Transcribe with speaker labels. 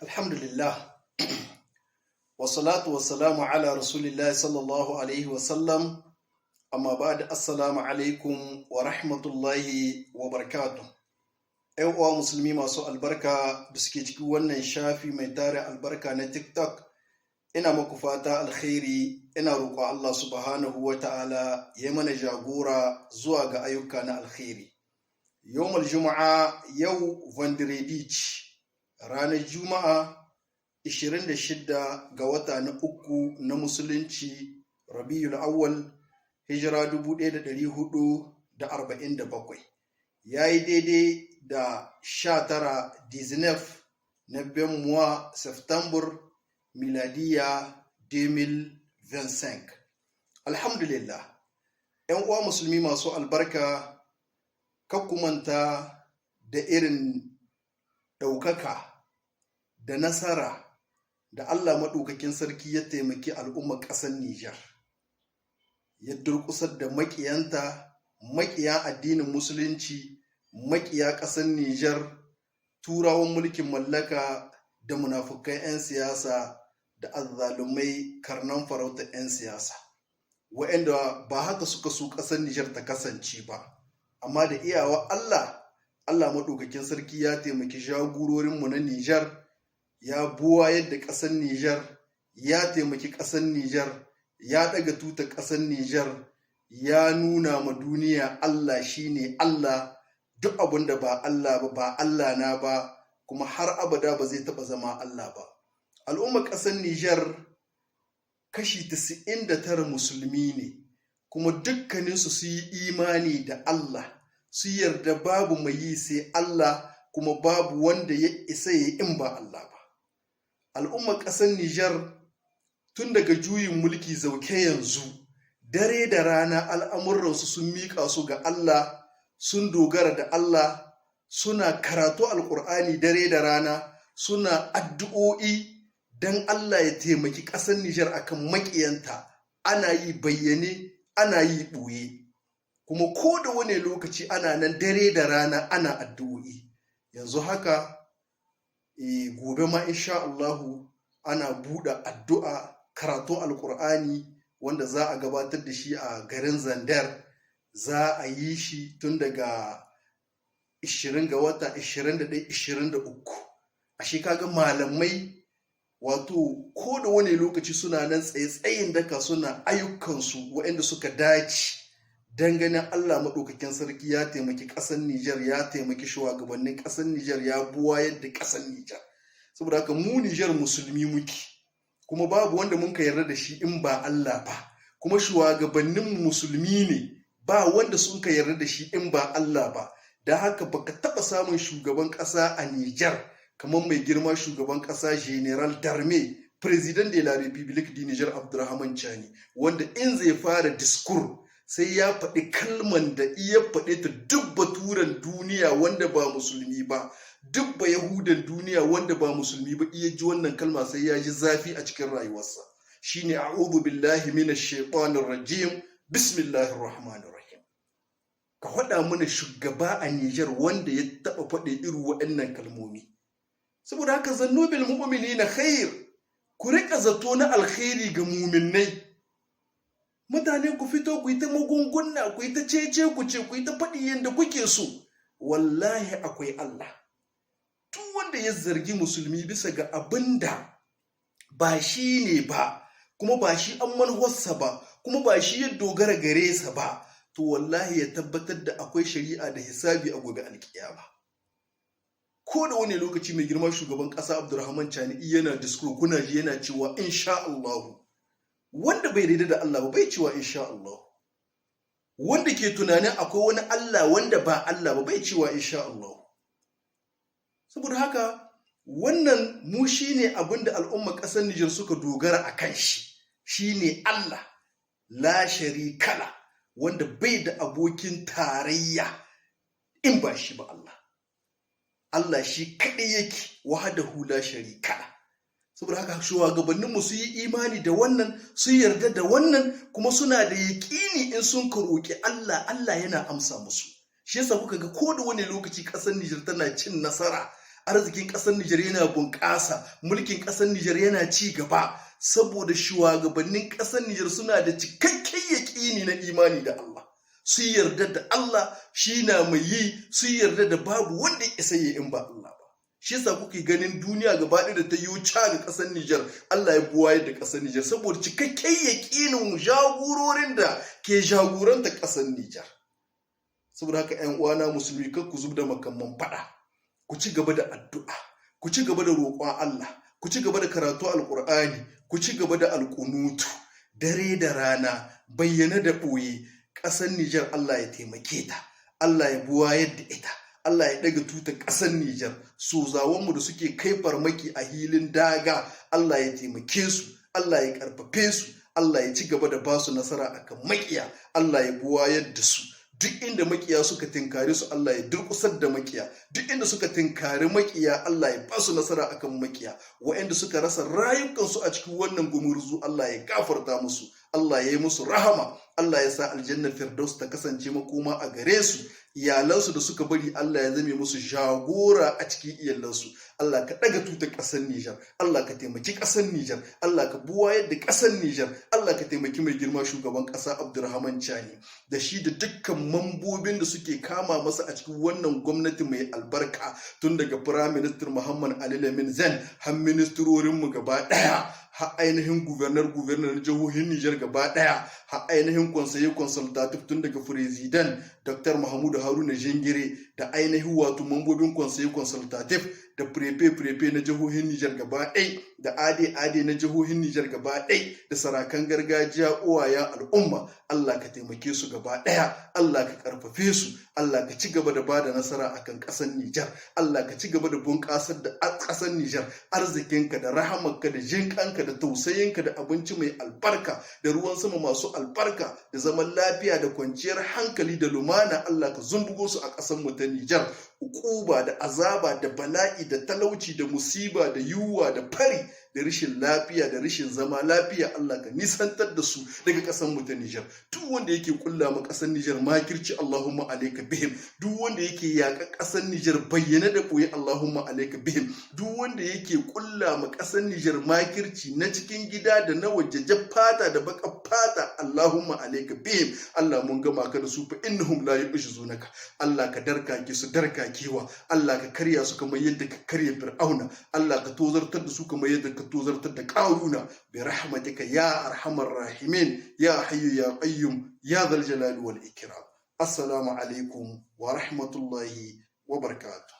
Speaker 1: Alhamdulillah. Wassalatu wassalamu ala Rasulillahi sallallahu alaihi wasallam. Amma ba'da, assalamu alaikum wa rahmatullahi wa barakatuh. ‘Yan uwa musulmi masu albarka da suke cikin wannan shafi mai tare albarka na TikTok, ina muku fata alkhairi, ina roƙo Allah subhanahu wa ta'ala ya mana jagora zuwa ga ayyuka na alkhairi. Yawmal Juma'a, yau vendredi, ranar Juma'a, 26 ga wata na uku na Musulunci, Rabiul Awwal, hijira 1447, ya yi daidai da 19, 19 na mois September, miladiya 2025. Alhamdulillah. ‘Yan uwa musulmi masu albarka, manta da irin ɗaukaka da nasara da Allah Maɗaukakin Sarki ya taimaki al'ummar ƙasar Nijar, ya durƙusar da maƙiyanta, maƙiya addinin Musulunci, maƙiya ƙasar Nijar, Turawan mulkin mallaka da munafukan 'yan siyasa da azzalumai karnan farautar 'yan siyasa, wa'anda ba haka suka so ƙasar Nijar ta kasance ba. Amma da iyawa Allah, Allah Maɗaukakin Sarki ya taimaki jagororinmu na Nijar, ya buwa yadda ƙasar Nijar, ya taimaki ƙasar Nijar, ya ɗaga tutar ƙasar Nijar, ya nuna ma duniya Allah shine Allah. Duk abin da ba Allah ba, ba Allah na ba, kuma har abada ba zai taɓa zama Allah ba. Al'ummar ƙasar Nijar kashi 99 musulmi ne, kuma dukkaninsu su yi imani da Allah, su yarda babu mai yi sai Allah, kuma babu wanda ya isa ya in ba Allah ba. Al'ummar ƙasar Nijar, tun daga juyin mulki zauke yanzu, dare da rana al'amuransu sun miƙa su ga Allah, sun dogara da Allah, suna karatu Alƙur'ani dare da rana, suna addu'o'i don Allah ya taimaki ƙasar Nijar akan maƙiyanta. Ana yi bayyane, ana yi ɓoye, kuma ko da wani lokaci ana nan dare da rana ana addu'o'i. Yanzu haka, gobe ma insha Allahu ana buɗe addu'a, karatun Alƙur'ani wanda za a gabatar da shi a garin Zandar. Za a yi shi tun daga 20 ga wata, 21, 23. Ashe kaga malamai, wato ko da wani lokaci suna nan tsaye tsayin daka, suna ayyukansu waɗanda suka dace don ganin Allah Maɗaukakin Sarki ya taimaki ƙasar Nijar, ya taimaki shugabannin ƙasar Nijar, ya buwa yadda ƙasar Nijar. Saboda haka mu Nijar musulmi muke, kuma babu wanda mun ka yarda da shi in ba Allah ba, kuma shugabannin musulmi ne, ba wanda sun ka yarda da shi in ba Allah ba. Da haka baka taɓa samun shugaban ƙasa a Nijar kamar mai girma shugaban ƙasa, Général d'armée, Président de la République du Niger, Abdurrahman Chani, wanda in zai fara discours sai ya faɗi kalman da iya faɗe ta, duk baturen duniya wanda ba musulmi ba, duk ba Yahudan duniya wanda ba musulmi ba, iya ji wannan kalma sai ya ji zafi a cikin rayuwarsa, shine "A'udhu billahi minash shaitanir rajim, bismillahir rahmanir rahim." Ka faɗa mana shugaba a Nijar wanda ya taɓa faɗe irin waɗannan kalmomi. Saboda haka zannu bil mu'minina khair, ku riƙa zato na alkhairi ga muminai. Mutane ku fito ku yi ta magunguna, ku yi ta cece ku ce, ku yi ta faɗi yadda kuke so, wallahi akwai Allah. Duk wanda ya zargi musulmi bisa ga abin da ba shi ne ba, kuma ba shi an manuwarsa ba, kuma ba shi ya dogara gare sa ba, to wallahi ya tabbatar da akwai shari'a da hisabi a gobe alkiyama. Ko da wani lokaci mai girma shugaban ƙasa Abdurrahman Chani yana discours, kuna ji yana cewa "insha Allah". Wanda bai yarda da Allah ba bai cewa "insha Allah". Wanda ke tunanin akwai wani Allah wanda ba Allah ba bai cewa "insha Allah". Saboda haka wannan mu shine abin da al'ummar ƙasar Nijar suka dogara a kan shi, shine Allah la sharikala, wanda bai da abokin tarayya in ba shi ba. Allah, Allah shi kaɗai yake, wahdahu la sharikala. Saboda haka shugabanninmu su yi imani da wannan, su yarda da wannan, kuma suna da yaƙini in sun ka roƙi Allah, Allah yana amsa musu. Shi yasa kuka ga ko da wani lokaci ƙasar Nijar tana cin nasara Arzikin ƙasar Nijar yana bunƙasa, mulkin ƙasar Nijar yana ci gaba, saboda shugabannin ƙasar Nijar suna da cikakken yaƙini na imani da Allah. Su yarda da Allah shi na mai yi, su yarda da babu wanda ya isa ya in ba Allah ba. Shi yasa kuke ganin duniya gaba ɗaya da ta yi ca ga ƙasar Nijar, Allah ya buwaye da ƙasar Nijar saboda cikakken yaƙinin jagororin da ke jagoranta ƙasar Nijar. Saboda haka, 'yan uwana musulmi, kar ku zub da makamman faɗa, ku ci gaba da addu'a, ku ci gaba da roƙon Allah, ku ci gaba da karatu Alƙur'ani, ku ci gaba da alƙunutu dare da rana, bayyana da ɓoye. Ƙasar Nijar Allah ya taimake ta, Allah ya buwayar da ita, Allah ya ɗaga tutar ƙasar Nijar. Sozawanmu da suke kai farmaki a hilin daga, Allah ya taimake su, Allah ya ƙarfafe su, Allah ya ci gaba da ba su nasara akan maƙiya, Allah ya buwayar da su. Duk inda makiya suka tinkari su, Allah ya durkusar da makiya. Duk inda suka tinkari makiya, Allah ya ba su nasara akan makiya. Waɗanda suka rasa rayukansu a cikin wannan gumurzu, Allah ya gafarta musu, Allah ya yi musu rahama, Allah ya sa Aljanna Firdaus ta kasance makoma a gare su. Iyalansu da suka bari, Allah ya zame musu jagora a cikin iyalansu. Allah ka ɗaga tutar ƙasar Nijar, Allah ka taimaki ƙasar Nijar, Allah ka buwayar da ƙasar Nijar, Allah ka taimaki mai girma shugaban ƙasa Abdurrahman Chani da shi da dukkan mambobin da suke kama masa a cikin wannan gwamnati mai albarka, tun daga Prime Minister Muhammad Ali Lamin Zen har ministrorinmu gaba ɗaya, har ainihin gouverneur gouverneur na jihohin Nijar gaba ɗaya, har ainihin conseiller consultatif, tun daga Président Dr. Mahmudu Haruna Jingire da ainihin wato mambobin conseiller consultatif da préfet préfet na jihohin Nijar gaba ɗai, da AD AD na jihohin Nijar gaba ɗai, da sarakan gargajiya, uwayen al'umma. Allah ka taimake su gaba ɗaya, Allah ka karfafe su, Allah ka ci gaba da bada nasara akan ƙasar Nijar, Allah ka ci gaba da bunƙasar da ƙasar Nijar. Arzikinka da rahamarka da jinƙanka da tausayinka da abinci mai albarka da ruwan sama masu albarka da zaman lafiya da kwanciyar hankali da lumana, Allah ka zumbugo su a ƙasar mu ta Nijar. Ukuba da azaba da bala'i da talauci da musiba da yunwa da fari da rashin lafiya da rashin zama lafiya, Allah ka nisantar da su daga ƙasar mu ta Nijar. Duk wanda yake kulla ma ƙasar Nijar makirci, Allahumma alayka bihim. Duk wanda yake yaƙa ƙasar Nijar bayyana da ɓoye, Allahumma alayka bihim. Duk wanda yake kulla ma ƙasar Nijar makirci na cikin gida da na waje, fata da baka fata, Allahumma alayka bihim. Allah, mun gama ka da su, fa innahum la yu'jizunaka. Allah ka darkake su darkakewa, Allah ka karya su kamar yadda ka karya Fir'auna, Allah ka tozartar da su kamar yadda ka tozartar da Qaruna, bi rahmatika ya arhamar rahimin, ya hayyu ya qayyum, ya dhal jalali wal ikram. Assalamu alaikum wa rahmatullahi wa barakatuh.